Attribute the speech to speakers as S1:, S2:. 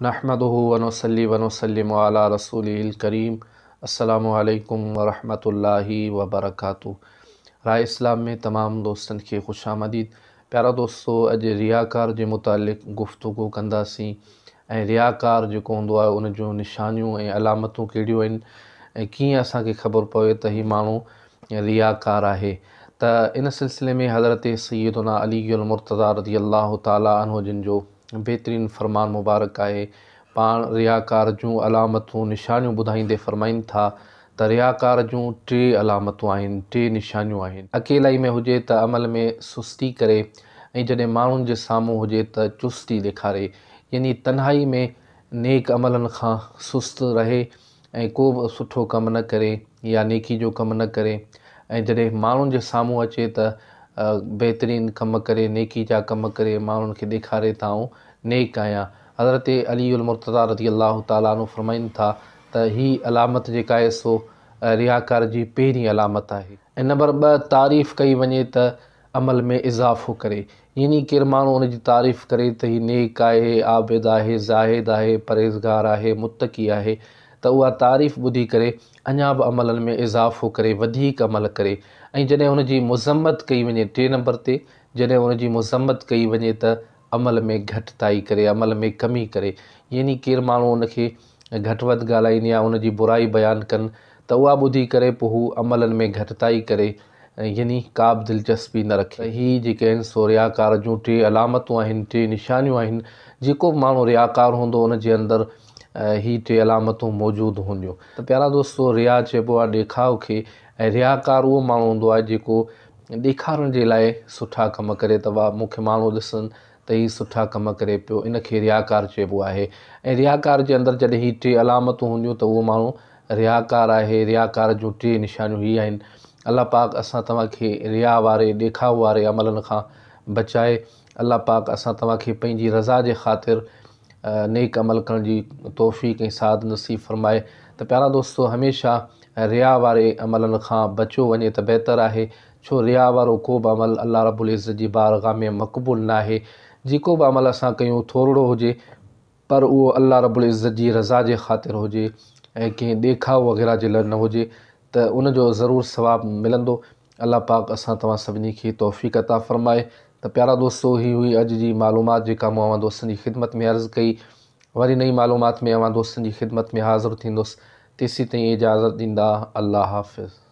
S1: نحمده ونصلي ونسلم علي رسوله الڪريم السلام عليڪم ورحمة الله وبرڪاته راء اسلام ۾ تمام دوستن کي خوش آمديد پيارا دوستو اڄ رياڪار جي متعلق گفتگو ڪنداسين ۽ رياڪار جيڪو هوندو آهي ان جون نشانيون ۽ علامتون ڪهڙيون آهن ۽ ڪيئن اسان کي خبر پوي ته هي ماڻهو رياڪار آهي ته ان سلسلي ۾ حضرت سيدنا علي المرتضيٰ رضي الله تعالٰي عنه جن جو بهترين فرمان مبارڪ آهي. پاڻ رياڪار جون علامتون، نشانيون ٻڌائيندي فرمائين ٿا ته رياڪار جون ٽي علامتون آهن، ٽي نشانيون آهن. اڪيلائي ۾ هجي ته عمل ۾ سستي ڪري ۽ جڏهن ماڻهن جي سامهون هجي ته چستي ڏيکاري يعني تنهائي ۾ نيڪ عملن کان سست رهي ۽ ڪو به سٺو ڪم نه ڪري يا نيڪي جو ڪم نه ڪري ۽ جڏهن ماڻهن جي سامهون اچي ته بهترين ڪم ڪري نيڪي جا ڪم ڪري ماڻهن کي ڏيکاري ته آئون نيڪ آهيان. حضرت علي المرتضيٰ رضي الله تعالٰي عنه فرمائن ٿا ته هي علامت جيڪا آهي سو رياڪار جي پهرين علامت آهي. ۽ نمبر ٻه تعريف ڪئي وڃي ته عمل ۾ اضافو ڪري يعني ڪير ماڻهو ان جي تعريف ڪري ته هي نيڪ آهي، عابد آهي، زاهد آهي، پرهيزگار آهي، متقي آهي ته اها تعريف ٻڌي ڪري اڃا به عملن ۾ اضافو ڪري وڌيڪ عمل ڪري ۽ جڏهن ان جي مذمت ڪئي وڃي ٽئين نمبر تي جڏهن ان جي مذمت ڪئي وڃي ته عمل ۾ گهٽتائي ڪري، عمل ۾ ڪمي ڪري، يعني ڪير ماڻهو ان کي گهٽ وڌ ڳالهائين يا ان جي برائي بيان ڪن ته اها ٻڌي ڪري پوء هو عملن ۾ گهٽتائي ڪري يعني ڪا به دلچسپي نه رکي. هي جيڪي آهن سو رياڪار جون ٽي علامتون آهن، ٽي نشانيون آهن، جيڪو به ماڻهو رياڪار هوندو ان جي اندر هي ٽي علامتون موجود هونديون. ته پيارا دوستو رياء چئبو آهي ڏيکاء کي ۽ رياڪار اهو ماڻهو هوندو آهي جيڪو ڏيکارڻ جي لاء سٺا ڪم ڪري ته واهه مون کي ماڻهو ڏسن ته هي سٺا ڪم ڪري پيو ان کي رياڪار چئبو آهي ۽ رياڪار جي اندر جڏهن هي ٽي علامتون هونديون ته اهو ماڻهو رياڪار آهي رياڪار جون ٽي نشانيون هي آهن الله پاڪ اسان توهان کي رياء واري ڏيکاء واري عملن کان بچائي الله پاڪ اسان توهان کي پنهنجي رضا جي خاطر نيڪ عمل ڪرڻ جي توفيق ۽ سعادت نصيب فرمائي ته پيارا دوستو هميشه رياء واري عملن کان بچيو وڃي ته بهتر آهي ڇو رياء وارو ڪو به عمل الله رب العزت جي بارگاھ ۾ مقبول ناهي جيڪو به عمل اسان ڪيون ٿورڙو هجي پر اهو الله رب العزت جي رضا جي خاطر هجي ۽ ڪنهن ڏيکاء وغيره جي لاء نه هجي ته ان جو ضرور ثواب ملندو الله پاڪ اسان توهان سڀني کي توفيق عطا فرمائي ته پيارا دوستو هي هئي اڄ جي معلومات جيڪا مون اوهان دوستن جي خدمت ۾ عرض ڪئي وري نئين معلومات ۾ اوهان دوستن جي خدمت ۾ حاضر ٿيندس تيسين تائين اجازت ڏيندا الله حافظ.